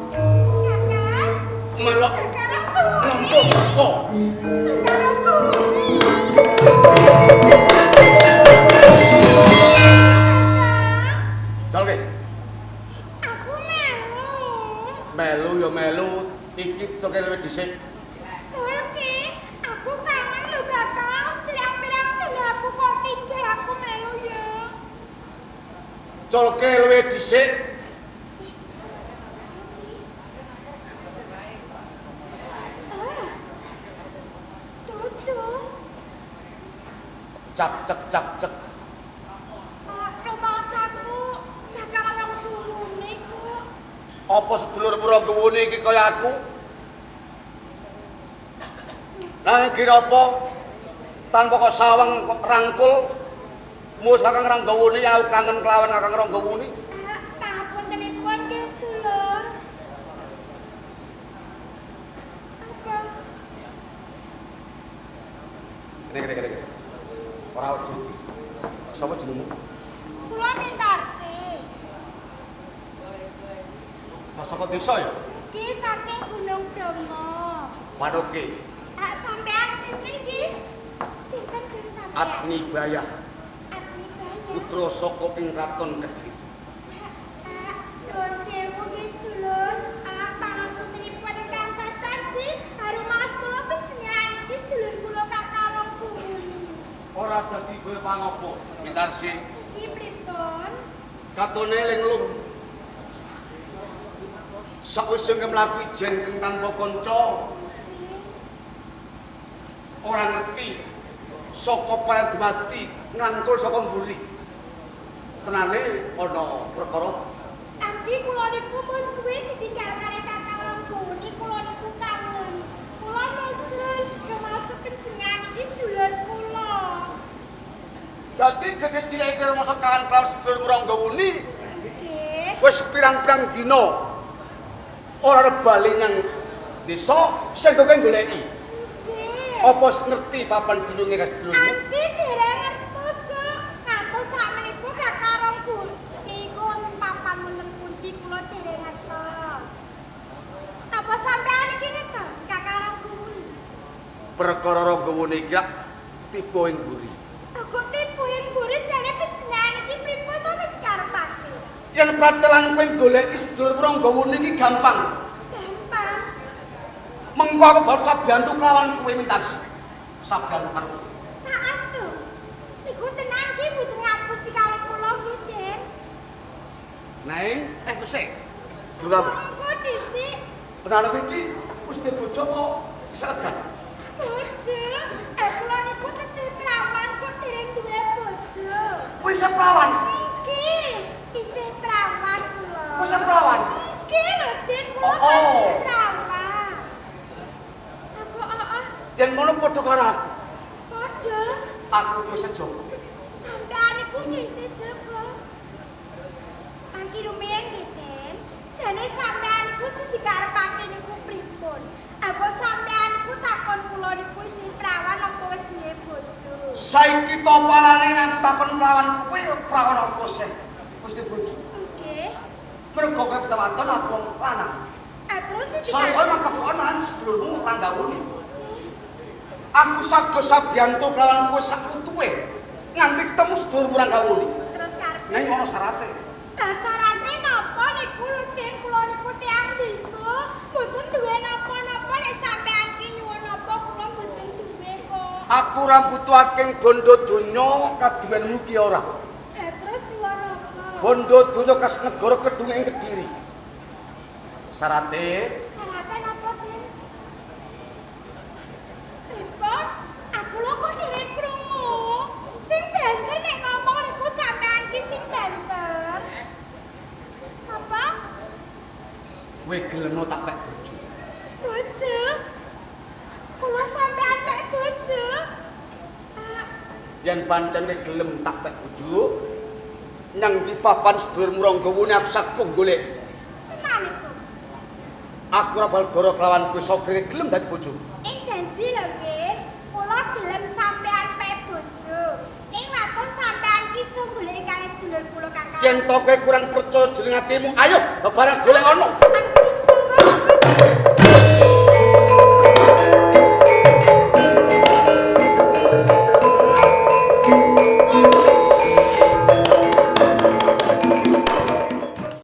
Kakak, Melok kakak Ranggawuni. lempung kok. Kakak Ranggawuni. Colke. Aku melu. Melu ya melu, iki coke luwih dhisik. Soalnya aku kangen lho kakak. Pirang-pirang dina aku kok tinggal aku melu ya. Colke luwih dhisik. Ah. Tutu. Cak cek cak cek. Rumangsaku kakak Ranggawuni ku. Apa sedulur Ranggawuni iki kaya aku? Nang kira apa? Tanpa kok sawang kok rangkul mus Kakang Ranggawuni aku kangen kelawan Kakang Ranggawuni. Pangapuntenipun nggih sedulur. Apa? Kene kene kene. Ora ujug. Sapa jenengmu? Kula Mintarsi. Saka desa ya? Nggih saking Gunung Bromo. Waduke. Sampean sinten nggih? Sinten nggih sampean? Agni Bayah, Agni Bayah. putra saka ing Kraton Kediri. Nuwun sewu nggih sedulur. Pangapuntenipun ingkang kathah sih karo mas kula panjenengan iki sedulur kula Kakang Ranggawuni. Ora dadi kowe pangopo, Mintarsi. Iki pripun? Katone linglung. Sakwise mlaku ijen keng tanpa kanca, ora ngerti saka paran dumadi ngrangkul saka mburi. Tenane ana perkara Abdi kula niku pun suwe ditinggal kalih Kakang Ranggawuni, kula niku kangen. Kula nusul rumaos panjenengan iki sedulur kula. Dadi gedhe cilik iki rumangsa kangen kelawan sedulur Ranggawuni Nggih. wis pirang-pirang dina ora arep bali nang desa sing kowe goleki. Nggih. Apa ngerti papan dununge sedulurmu? Anji dereng ngertos kok. Ngantos sakmenika Kakang Ranggawuni niku wonten papan wonten pundi kula dereng ngertos. Napa sampean iki ngertos Kakang Ranggawuni? Perkara Ranggawuni iki lak tiba ing mburi. Kok tiba ing mburi jane panjenengan iki pripun to terus karepake? Yen pratelan kowe goleki sedulur Ranggawuni iki gampang. Gampang. Mengko aku bakal sabiyantu kelawan kowe Mintarsi. Sabiyantu karo kowe. Saestu. Niku tenan ki mboten ngapusi kalih kula nggih, Den. Neng, sik. Dulur aku. Monggo dhisik. Tenan kowe iki wis duwe bojo apa bisa legan? Bojo. Kula niku tesih prawan kok dereng duwe bojo. Kowe isih prawan. Nggih, isih prawan kula. Kowe isih prawan. Nggih lho, Den, kula Oh, oh. tesih prawan. Apa oh, Yen ngono padha karo aku. Padha. Aku wis sejoko. Sampean niku nggih isih jaba. Mangki rumiyin nggih, Den. Jane sampean niku sing dikarepake niku pripun? Apa sampean niku takon kula niku isih prawan apa wis duwe bojo? Saiki to palane aku takon kelawan kowe prawan apa sih? Wis duwe bojo. Nggih. Mergo kowe pewaton aku wong lanang. Ah terus sing Saya makabokan lan sedulurmu Ranggawuni. Aku sago sabiyantu kelawan kowe sak utuhe nganti ketemu sedulurmu Ranggawuni. Terus karepe. Neng ana syarate. Lah sarate napa niku lho, Den? Kula niku tiyang desa, mboten duwe napa-napa nek sampean ki nyuwun napa kula mboten duwe kok. Aku ora butuhake bondo donya kaduwenmu ki ora. Lah terus nyuwun napa? Bondo donya kas negara Kedung ing Kediri. Syarate Sarate napa, Den? Pripun? Aku lho kok dereng krungu. Sing banter nek ngomong niku sampean ki sing banter. Apa? kowe gelemno tak pek bojo. Bojo? Kula sampean pek bojo? Ah, Yen pancen kowe gelem tak pek bojo, nang di papan sedulurmu Ranggawuni aku sakuh golek. Tenan iku. Aku ora bal goro kelawan kowe sogre gelem dadi bojoku. Ing janji lho nggih, kula gelem sampean pek bojo. Kakang. Yen to kowe kurang percaya jeneng atimu, ayo bebareng golek ana.